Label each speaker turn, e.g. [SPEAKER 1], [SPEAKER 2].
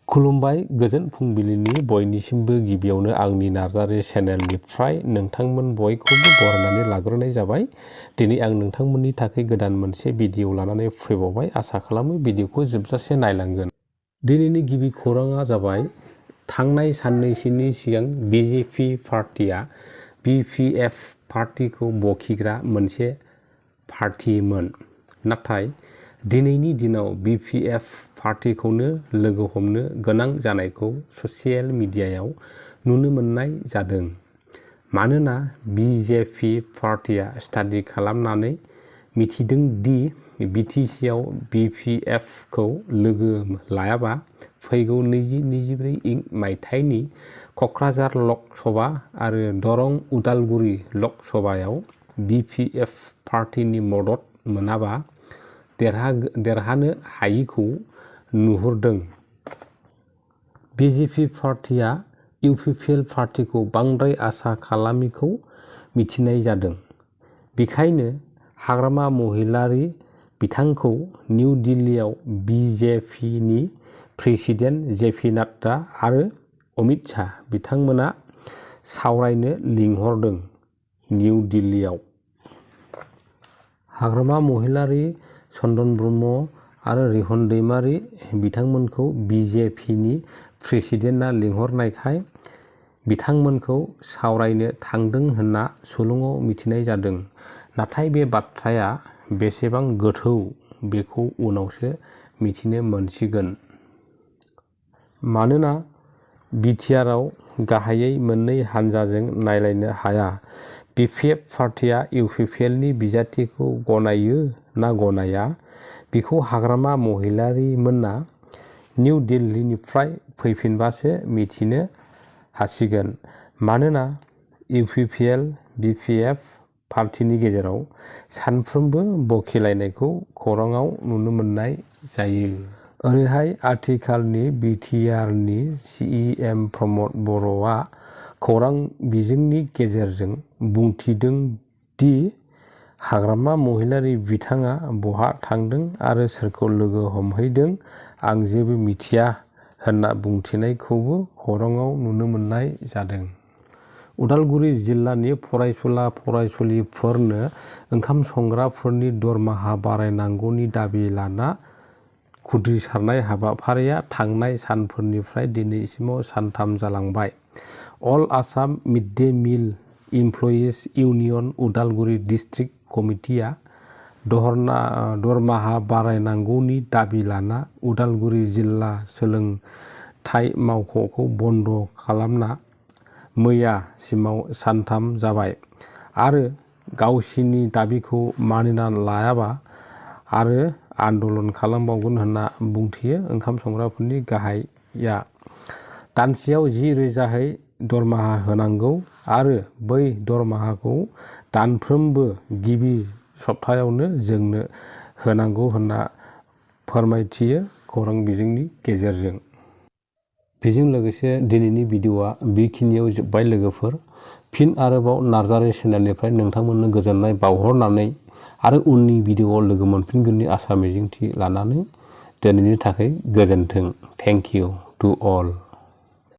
[SPEAKER 1] खुलुमबाय गोजोन फुंबिलिनि बयनिसिमबो गिबियावनो आंनि नार्जारी चेनेलनिफ्राय नोंथांमोन बयखौबो बरायनानै लाग्रोनाय जाबाय। दिनै आं नोंथांमोननि थाखाय गोदान मोनसे भिडिअ लानानै फैबावबाय। आसा खालामो भिडिअखौ जोबजासे नायलांगोन। दिनैनि गिबि खौराङा जाबाय थांनाय साननैसोनि सिगां बिजेपि पार्टिया बिपिएफ पार्टिखौ बखिग्रा मोनसे पार्टिमोन। नाथाय दिनैनि दिनाव बिपिएफ पार्टिखौनो लोगो हमनो गोनां जानायखौ ससियेल मिडियायाव नुनो मोननाय जादों। मानोना बिजेपि पार्टिया स्टाडि खालामनानै मिथिदों दि बिटिसिआव बिपिएफखौ लोगो लायाबा फैगौ 2024 मायथाइनि क'क्राझार लक सभा आरो दरं उदालगुरि लक सभायाव बिपिएफ पार्टिनि मदद मोनाबा देरहानो हायिखौ नुहुरदों। बिजेपि पार्टिया इउपिपिएल पार्टिखौ बांद्राय आसा खालामिखौ मिथिनाय जादों। बेखायनो हाग्रामा महिलारी बिथांखौ निउ दिल्लीयाव बिजेपिनि प्रेसिडेन्ट जेपि नाड्डा आरो अमित शाह बिथांमोना सावरायनो लिंहरदों। निउ दिल्लीयाव हाग्रामा महिलारी, चन्दन ब्रह्म आरो रिहन दैमारी बिथांमोनखौ बिजेपिनि प्रेसिडेन्टआ लिंहरनायखाय बिथांमोनखौ सावरायनो थांदों होनना सुलुङाव मिथिनाय जादों। नाथाय बे बाथ्राया बेसेबां गोथौ बेखौ उनावसो मिथिनो मोनसिगोन। मानोना बिटिआरआव गाहायै मोननै हानजाजों नायलायनो हाया। बिपिएफ पार्टिया इउपिपिएलनि बिजाथिखौ गनायो ना गनाया बेखौ हाग्रामा महिलारीमोनना निउ दिल्लीनिफ्राय फैफिनबासो मिथिनो हासिगोन। मानोना इउपिपिएल बिपिएफ पार्टिनि गेजेराव सानफ्रोमबो बखिलायनायखौ खौराङाव नुनो मोननाय जायो। ओरैहाय आथिखालनि बिटिआरनि सिएम प्रमद बर'आ खौरां बिजोंनि गेजेरजों बुंथिदों दि हाग्रामा महिलारी बिथाङा बहा थांदों आरो सोरखौ लोगो हमहैदों आं जेबो मिथिया होनना बुंथिनायखौबो खौराङाव नुनो मोननाय जादों। उदालगुरि जिल्लानि फरायसुला फरायसुलिफोरनो ओंखाम संग्राफोरनि दरमाहा बारायनांगौनि दाबि लाना खुद्रिसारनाय हाबाफारिया थांनाय सानफोरनिफ्राय दिनैसिमाव सानथाम जालांबाय। All Assam mid day meal employees union Udalguri district कमिटिया दरमाहा बारायनांगौनि दाबि लाना उदालगुरि जिल्ला सोलोंथाइ मावख'खौ बन्द' खालामना मैयासिमाव सानथाम जाबाय आरो गावसिनि दाबिखौ मानिना लायाबा आरो आन्दलन खालामबावगोन होनना बुंथियो। ओंखाम संग्राफोरनि गाहाया दानसेयाव 10,000यै दरमाहा होनांगौ आरो बै दरमाहाखौ दानफ्रोमबो गिबि सप्तायावनो जोंनो होनांगौ होनना फोरमायथियो खौरां बिजोंनि गेजेरजों। बेजों लोगोसे दिनैनि भिडिअआ बेखिनियाव जोब्बाय लोगोफोर। फिन आरोबाव नार्जारी चेनेलनिफ्राय नोंथांमोननो गोजोननाय बावहरनानै आरो उननि भिडिअआव लोगो मोनफिनगोननि आसा मिजिंथि लानानै दिनैनि थाखाय गोजोन्थों। Thank you to all.